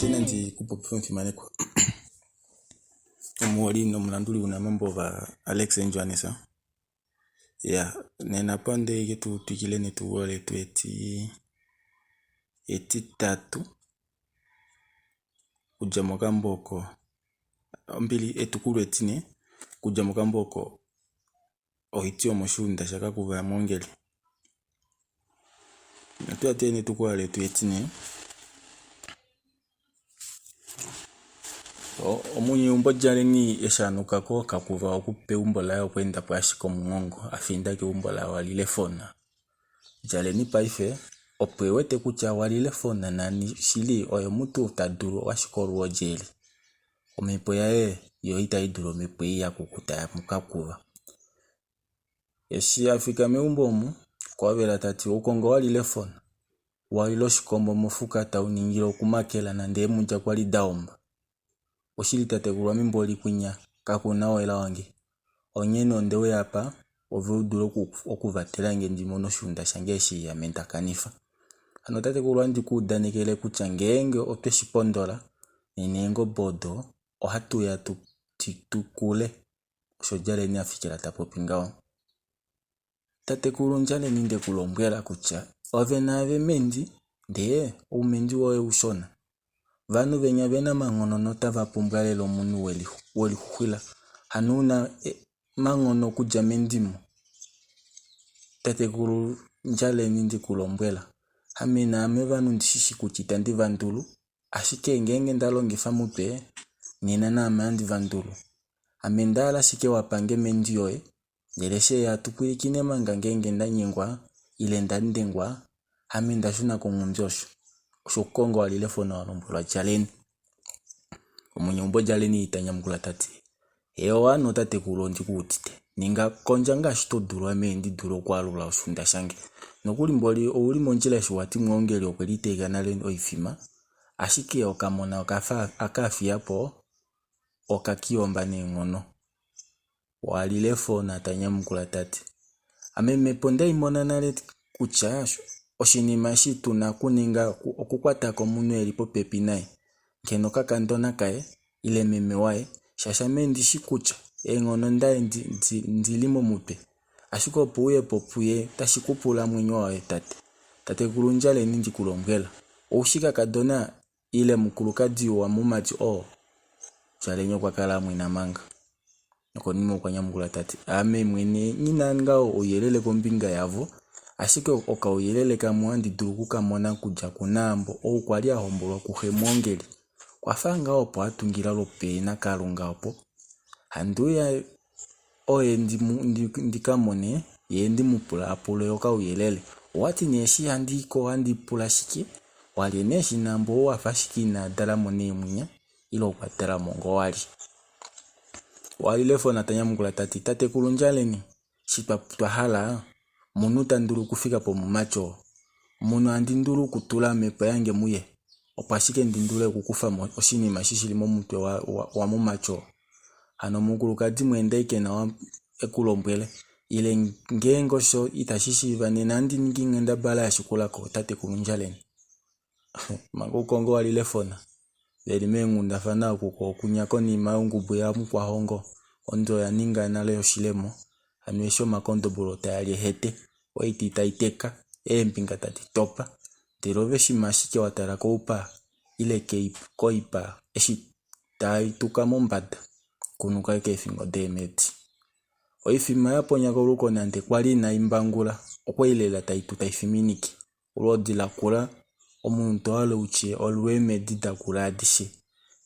Nandi kupopifa omufimanekwa omuholi nomulanduli wunamambo va Alex Johannes. Ya nena pande tu twikile netukulo letu eti etitatu kudja mokambo oko ombili etukulwa etine kudja mokambo oko oiti yomoshiunda shakakuva yaMwongeli. Natu ya tuu netukulwa letu etine. Omunyeumbo djaleni eshi anuka ko kakuva oku peumbo laye okwa enda po ashike omunghongo a finda keumbo laWalilefona. Djaleni paife opo e wete kutya Walilefona nani shili oye mutu ta dulu ashike olwoodi eli. Omhepo yaye yo itai dulu omhepo ei ya kukuta yamukakuva. Eshi a fika meumbo omu okwa vela ta ti oukongo Walilefona wa lile oshikombo mofuka tau ningile okumakela nande eemudja kwali da omba. Oshili tatekulu ame mboli kwinya kaku na owela wange. Onghene onde uya apa ove u dule okuvatela nge ndi mone oshiunda shange eshi ame nda kanifa. Hano tatekulu ohandi ku udanekele kutya ngeenge otwe shi pondola nena eengobe odo ohatu ya tu tukule. Osho Djaleni a fikila ta popi ngaho. Tatekulu Ndjaleni nde ku lombwela kutya ove naave mendi ndee oumendi woye ushona. Ovanhu venya ve na omanghono notava pumbwa lela omunhu welixuxwila hano una omanghono okudja mendimo. Tatekulu Ndjaleni ndi ku lombwela ame naame ovanhu ndishishi kutya itandi va dulu ashike ngeenge nda longifa mutwe nena naame ohandi va dulu. Ame nda hala ashike wa pange mendi yoye ndele she hatu pwilikine manga ngeenge nda nyengwa ile nda dengwa ame nda shuna konghumbi osho. Osho Kongo Walilefona wa lombwelwa Djaleni. Omunyeumbo Djaleni ta nyamukula ta ti, Hewa hano tatekulu ondi ku udite. Ninga kondja ngaashi to dulu ame ndi dule okwaalula oshiunda shange. Nokuli mboli ouli mondjila eshi wati Mwoongeli okwe liteeka nale oifima, ashike okamona okafa aka afiya po oka kiomba neenghono. Walilefona ta nyamukula ta ti, Ame mhepo ndai mona nale kutya oshinima eshi tu na okuninga okukwata ko omunhu e li popepi naye, ngeno okakadona kaye ile meme waye shaashi ame ndi shi kutya eenghono daye ndi li momutwe. Ashike opo uye po puye tashi ku pula omwenyo waye tate. Tatekulu Ndjaleni ndi ku lombwela, oushi kakadona ile mukulukadi wamumati oo? Djaleni okwa kala a mwena manga. Nokonima okwa nyamukula ta ti, Ame mwene nghi na ngaho ouyelele kombinga yavo, ashike okauyelele kamwe ohandi dulu oku ka mona kudja kuNaambo ou kwa li a hombolwa kuxe Mwoongeli. Okwa fa ngaho opo a tungila lwopeenakalunga opo. Handi uya oye ndi ka mone, ye ndi mu pulaapule okauyelele. Owa ti nee eshi handi i ko ohandi pula shike? Walye nee eshi Naambo ou a fa ashike ina dala mo neemwinya ile okwa dala mo ngoo wali. Walilefona ta nyamukula ta ti, Tatekulu Ndjaleni, eshi twa hala, omunhu ta dulu okufika pomumati oo. Omunhu handi dulu okutula omhepo yange muye, opo ashike ndi dule okukufa mo oshinima eshi shi li momutwe wamumati oo. Hano omukulukadi mweenda ke nawa e ku lombwele, ile ngeenge osho itashi shiiva nena ohandi ningi onghendabala ya shikula ko, tatekulu Ndjaleni. Manga oukongo wa lilefona, ve li meenghundafana oku ko okunya konima yongubu yaMukwahongo, ondwi oya ninga nale oshilemo, hano eshi omakondobolo taa li ehete, oiti tai teka, eembinga tadi topa, ndele ove shimha ashike wa tala koupa ile koipa eshi tai tuka mombada, kunuka keefingo deemhedi. Oifima ya ponya koluko nande kwali inai mbangula, okwali lela tai tu tai fiminike. Olwoodi lakula, omunhu to hale utye olweemhedi dakula adishe.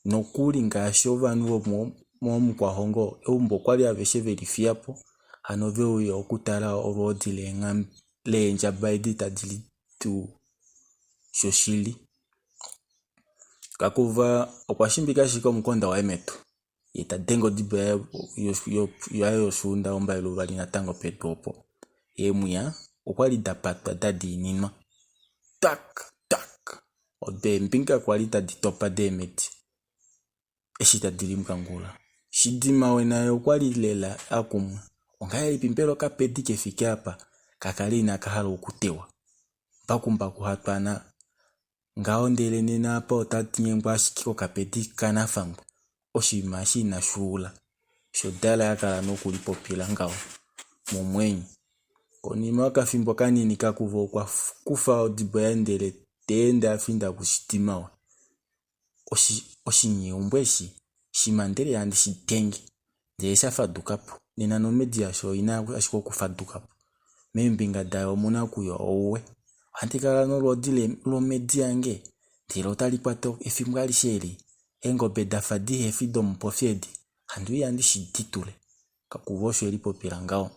Nokuli ngaashi ovanhu vomomukwahongo, eumbo okwali aveshe veli fiya po, hano ve uya okutala olwoodi leendjaba edi tadi li tuu shoshili. Kakuva okwa shimbika ashike omukonda waye medu, ye ta denge odibo yaye yoshuunda ombailuvali natango pedu opo. Eemwiya okwali da patwa da diininwa. Tak! Tak! Odo eembinga kwali tadi topa deemhedi eshi tadi limbwangula. Shidimawe naye okwali lela a kumwa. Ongahelipi mbela okapedi ke fike apa ka kale inaka hala okutewa? Mbakumbaku hatwana ngaho ndele nena apa ota nyengwa ashike kokapedi kanafangwa. Oshinima eshi inashi ula. Osho Dala ya kala nokulipopila ngaho momwenyo. Konima yokafimbo kanini Kakuva okwa kufa odibo yaye ndele ta ende a finda kuShidimawe. Oshinyeumbo eshi shima ndele handi shi denge ndele sha faduka po. Nena nomhedi yasho oi na ashike okufaduka po. Meembinga dayo omu na okuya ouwe. Ohandi kala nolwoodi lomhedi yange ndele otali kwata efimbo alishe eli. Eengobe da fa dihe fi domupofi edi, handi uya ndi shi ditule. Kakuva osho e lipopila ngaho.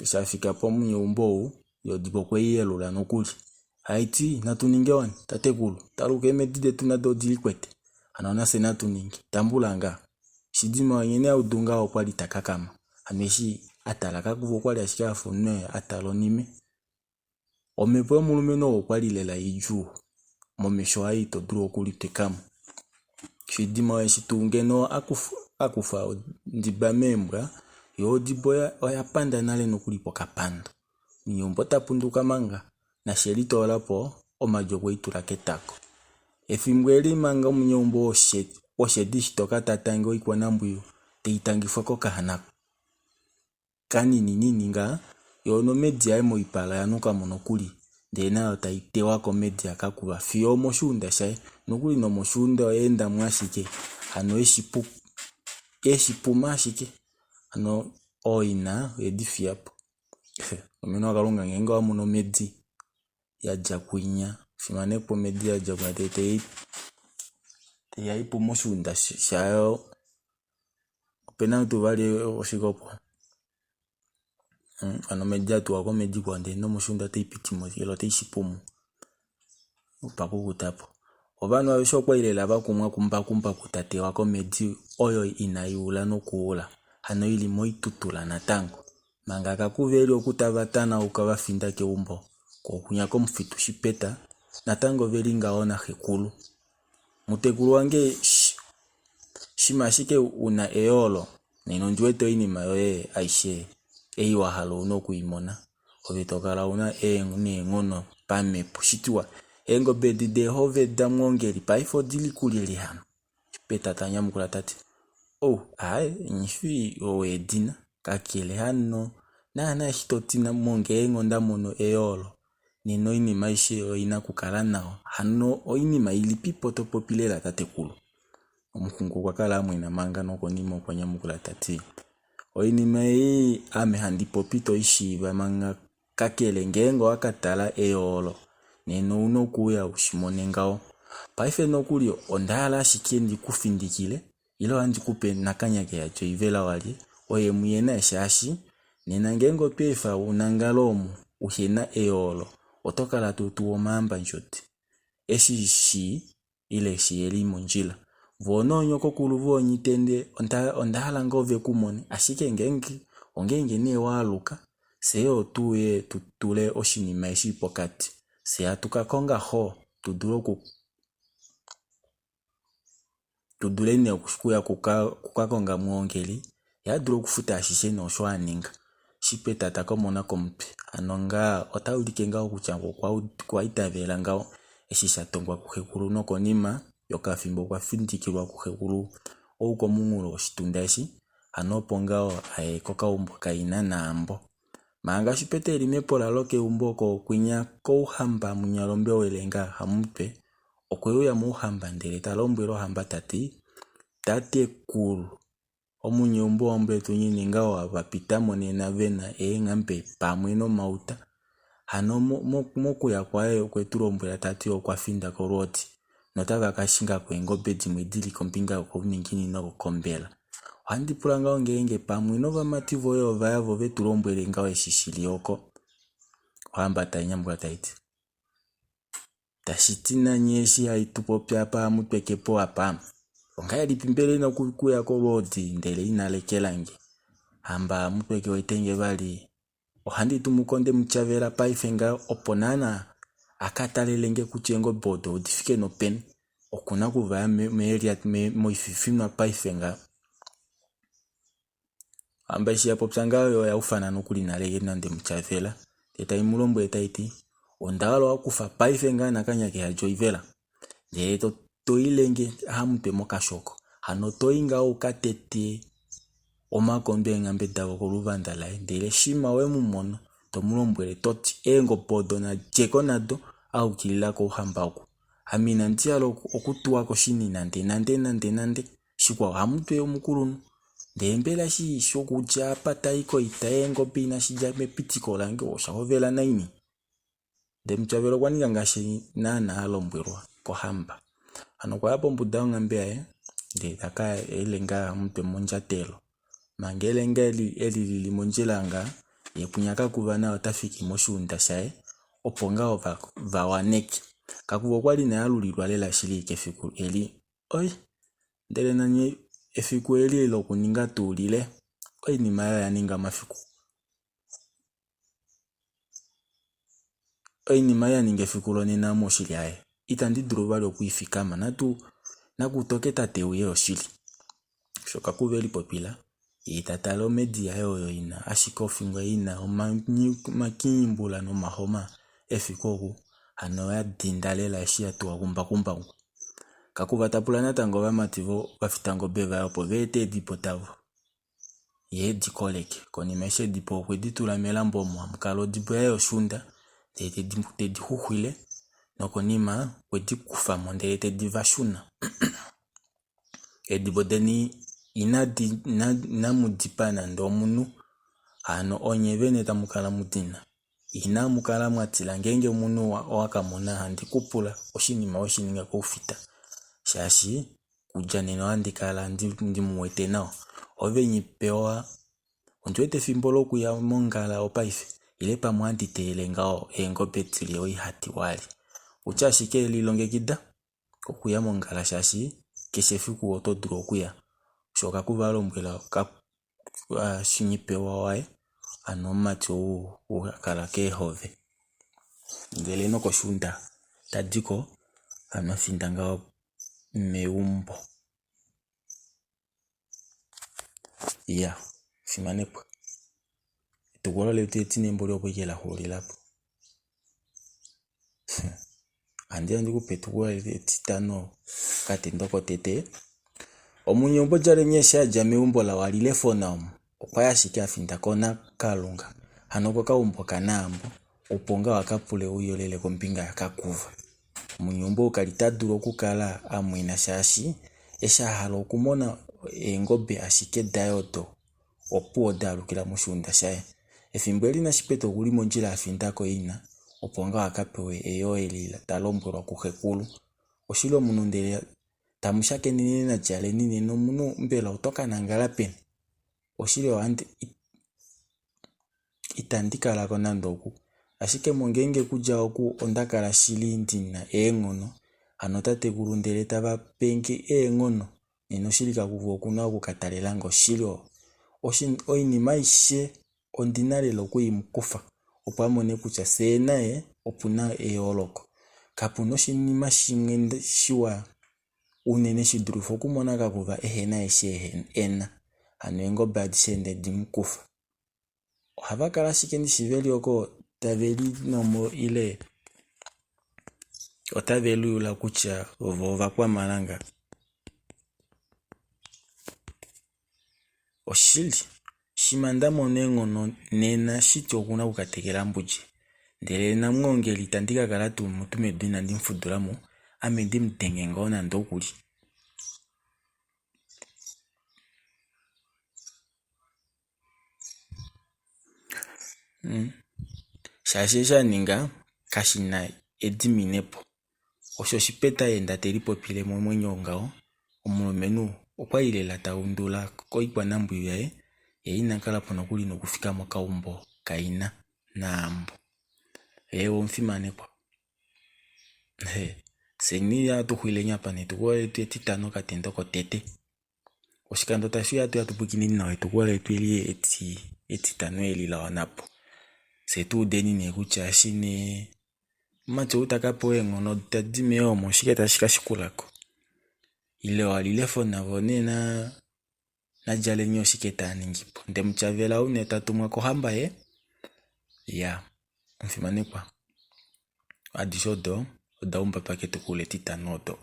Eshi a fika pomunyeumbo ou, ye odibo okwe i yelula nokuli. Hai ti, natu ninge wani, tatekulu? Taluka eemhedi detu nado odi likwete. Hano nafye natu ninge. Tambula ngaa. Shidima nghene a udu ngaho okwa li ta kakama. Hano eshi a tala Kakuva okwa li ashike a fa omunhu a tala onime. Omhepo yomulumenhu ou okwa li lela idjuu, momesho aye ito dulu okulitwika mo. Shidima eshi tuu ngeno a kufa ondiba meembwa, yo odibo oya panda nale nokuli pokapando. Omunyeumbo ta punduka manga, nashi e litoola po, omadi okwe i tula ketako. Efimbo eli manga omunyeumbo woshedi shitoka ta tange oikwanambwiyu, tei tangifwa kokaana. Kanininini ngaa, yo nomhedi yaye moipala oya nuka mo nokuli, ndele nayo tai tewa komhedi yaKakuva fiyo omoshuunda shaye, nokuli nomoshuunda oya enda mo ashike, hano eshi puma ashike, hano ooina oye di fiya po. Omwene waKalunga ngeenge owa mono omhedi ya dja kwinya, fimanekwa omhedi ya dja kwinya ndele tai ya ipume oshuunda shayo. Opena tuu vali oshike opo hano omhedi ya tuwa komhedi ikwao ndele nomoshuunda otai pitimo ile otai shipumo opa kukuta po. Ovanhu aveshe okwali lela va kumwa kumbakumbaku ta tewa komhedi oyo inai ula nokuula hano ili moitutula natango. Manga kakuva eli oku tava tanauka va finda keumbo kookunya komufitu Shipeta natango veli ngaho naxekulu. Mutekulu wange shima ashike u na eyoolo, nena ondi wete oinima yoye aishe ei wa hala ou na oku i mona. Ove to kala u na neenghono pamhepo. Shitiwa, eengobe edi deehove daMwoongeli paife odi li kulyelye hano? Shipeta ta nyamukula ta ti, Ou, aaye, nghi fi oweedina, kakele hano naana eshi to ti ngeenge onda mono eyoolo, Nena oinima aishe oi na okukala nawa. Hano oinima ilipi po to popi lela tatekulu? Omuxungu okwa kala a mwena manga nokonima okwa nyamukula ta ti, Oinima ei ame handi popi to i shiiva manga kakele ngeenge owa ka tala eyoolo nena ou na okuuya u shi mone ngaho. Paife nokuli onda hala ashike ndi ku findikile ile ohandi ku pe nakanya ke yadi oivela walye, oye muye naye shaashi nena ngeenge otwa efa u nangale omu uhe na eyoolo oto kala to tuwa omaambandjodi eshi shii ile shiheli mondjila. Voo noonyokokulu voonyitende onda hala ngoo ve ku mone ashike ngeenge ongeenge nee wa aluka fyee otu uye tu tule oshinima eshi pokati fyee hatu ka konga xo tu dule oku Tu dule nee okuya kuka konga Mwoongeli, ye a dule okufuta ashishe nee osho a ninga. Shipeta ta komona komutwe. Hano ngaa ota ulike ngaho kutya okwa itavela ngaho eshi sha tongwa kuxekulu nokonima yokafimbo okwa findikilwa kuxekulu ou komunghulo woshitunda eshi, hano opo ngaho a ye kokaumbo kaina naambo. Manga Shipeta eli mepola lokeumbo oko kwinya kouhamba Munyalombe welenga Hamutwe Okwe uya mouhamba ndele ta lombwele ohamba ta ti, Tatekulu, omunyeumbo wambwetu nyini ngaho ava pita mo nena ve na eenghambe pamwe nomauta. Hano mokuya kwaye okwe tu lombwela ta ti okwa finda kolwoodi, notava ka shinga ko eengobe dimwe di li kombinga yokouninginino kombela. Ohandi pula ngaho ngeenge pamwe novamati voye ova ya vo ve tu lombwele ngaho eshi shi li oko. Ohamba tai nyamukula tai ti. Tashi ti nanye eshi haitu popi apa amutwe ke po apa? Ongahelipi mbela ina okuya kolwoodi ndele ina lekela nge? Hamba amutwe ke wete nge vali Ohandi tumu ko Ndemutyavela paife ngaho opo naana a ka talele nge kutya eengobe odo odi fike nopeni. Oku na okuvaya moififinwa paife ngaho. Ohamba eshi ya popya ngaho yo oya ufana nokuli nale naNdemutyavela ndee tai mu lombwele tai ti, Onda hala wa kufa paife ngaha Nakanyake yadja oivela ndele to to ile nge hamutwe mokashoko. Hano to i ngaho u ka tete omakondo eenghambe davo koluvanda laye ndele shima we mu mono to mu lombwele to ti, Eengobe odo na dje ko nado a yukilila kouhamba oku. Ame inandi hala okutuwa koshini nande nande nande nande. Shikwao hamutwe omukulunhu. Ndele mbela eshi shokudja apa ta i koita yeengobe inashi dja mepitiko lange osha hovela naini? Ndemutyavela okwa ninga ngaashi naana a lombwelwa kohamba. Hano okwa ya pombuda yonghambe yaye ndele ta ka elenga omutwe mondjatelo. Manga elenga eli eli lili mondjila nga ye kwinya Kakuva naye ota fiki moshiunda shaye opo ngaho va, va waneke. Kakuva okwa li naye a lulilwa lela shili kefiku eli. Oi, ndele nanye efiku eli lokuninga tuu lile, oinima oyo oya ninga omafiku Oinima ei ya ninga efiku lonena omu oshili aye itandi dulu vali oku i fikama natu nakutoke tate uye oshili. Osho Kakuva e lipopila ye ta tale omhedi yaye oyo ina ashike ofingo ei ina omakinyimbula nomahoma efiku oku hano oya dinda lela eshi ya tuwa kumbakumbaku. Kakuva ta pula natango ovamati vovafitangobe vaye opo va ete eedibo davo. Ye e di koleke. Konima eshi e di pewa okwe di tula melambo omo hamu kala odibo yaye yoshuunda, ndele te di xuxwile, nokonima okwe di kufa mo ndele te di vashuna. Eedibo deni inadi inamu di pa nande omunhu, hano onye vene tamu kala mu di na. Inamu kala mwa tila ngeenge omunhu owa ka mona handi ku pula oshinima we shi ninga koufita, shaashi kudja nena ohandi kala ndi mu wete nawa. Ove Nghipewa, ondi wete efimbo lokuya mongala opaife, ile pamwe ohandi teelele ngaho eengobe di lye oihati wali. Kutya ashike lilongekida okuya mongala shaashi keshe efiku oto dulu okuya. Osho Kakuva a lombwela Nghipewa waye, hano omumati ou ha kala keehove. Ndele nokoshuunda ta di ko, hano a finda ngaho meumbo. Iya, fimanekwa. Etukulo letu etine mboli opo ike la xulila po. Ohandi ya ndi ku pe etukulwa etitano okatendo kotete. Omunyeumbo Djaleni eshi a dja meumbo laWalilefona omo, okwa ya ashike a finda koNakalunga, hano kokaumbo kaNaambo, opo ngaho a ka pule ouyelele kombinga yaKakuva. Omunyeumbo ou kali ta dulu okukala a mwena shaashi eshi a hala okumona eengobe ashike daye odo opuwo da alukila moshiunda shaye. Efimbo eli Nashipete okuli mondjila a finda koina opo ngaho a ka pewe eyoo eli ta lombwelwa kuxekulu. Oshili omunhu ndele tamu shakenene naDjaleni nena omunhu mbela oto ka nangala peni? Oshili ohandi itandi kala ko nande oku. Ashike mongeenge kudja oku onda kala shili ndi na eenghono hano tatekulu ndele tava penge eenghono Nena oshili kakuvu oku na oku ka talela nge oshili oo. Oinima aishe ondi na lela oku i mu kufa opo a mone kutya fyee naye opu na eyooloko. Kapu na oshinima shimwe shiwa unene shi dulife okumona Kakuva ehe na eshi e na. Hano eengobe adishe nde di mu kufa. Ohava kala ashike ndishi ve li oko tave linomo ile otave liyula kutya vo ovakwamalanga. Oshili, shimha nda mono eenghono nena shiti oku na oku ka tekela mbudje. Ndele namwoongeli itandi ka kala tuu mutu medu inandi mu fudula mo, ame ndi mu denge ngoo nande okuli. Shaashi eshi a ninga kashi na ediminepo. Osho Shipeta enda te lipopile momwenyo ngaho. Omulumenhu okwa li lela ta undula koikwanambwiyu yaye, ye ina kala po nokuli nokufika mokaumbo kaina naAmbo. Eewa omufimanekwa. Fyeni ohatu xulileni apa netukulwa letu etitano okatendo kotete. Oshikando tashi uya atuya tu pwikineni nawa etukulwa letu eli etitano eli la wana po. Fye tu udeni nee kutya eshi nee omumati ou ta ka pewa eenghono tadi meeomo oshike tashi ka shikula ko. Ile walilefo navo nee na naDjaleni oshike taa ningi po. Ndemutyavela ou nee ta tumwa kohamba ye ya omufimanekwa. Adishe odo oda umbatwa ketukulo etitano odo.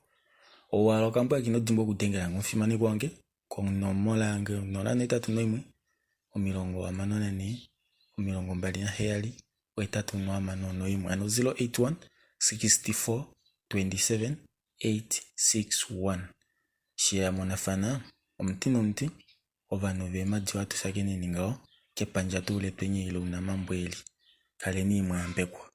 Ou wa hala okambo aka ino dimbwa okudengela nge omufimanekwa wange konomola yange 081 64 27 861 hano 081 64 27 861. Shiyamonafana omuti nomuti ovanhu veemadi ohatu shakeneni ngaho kepandja tuu letweni lounamambo eli. Kaleni mwayambekwa.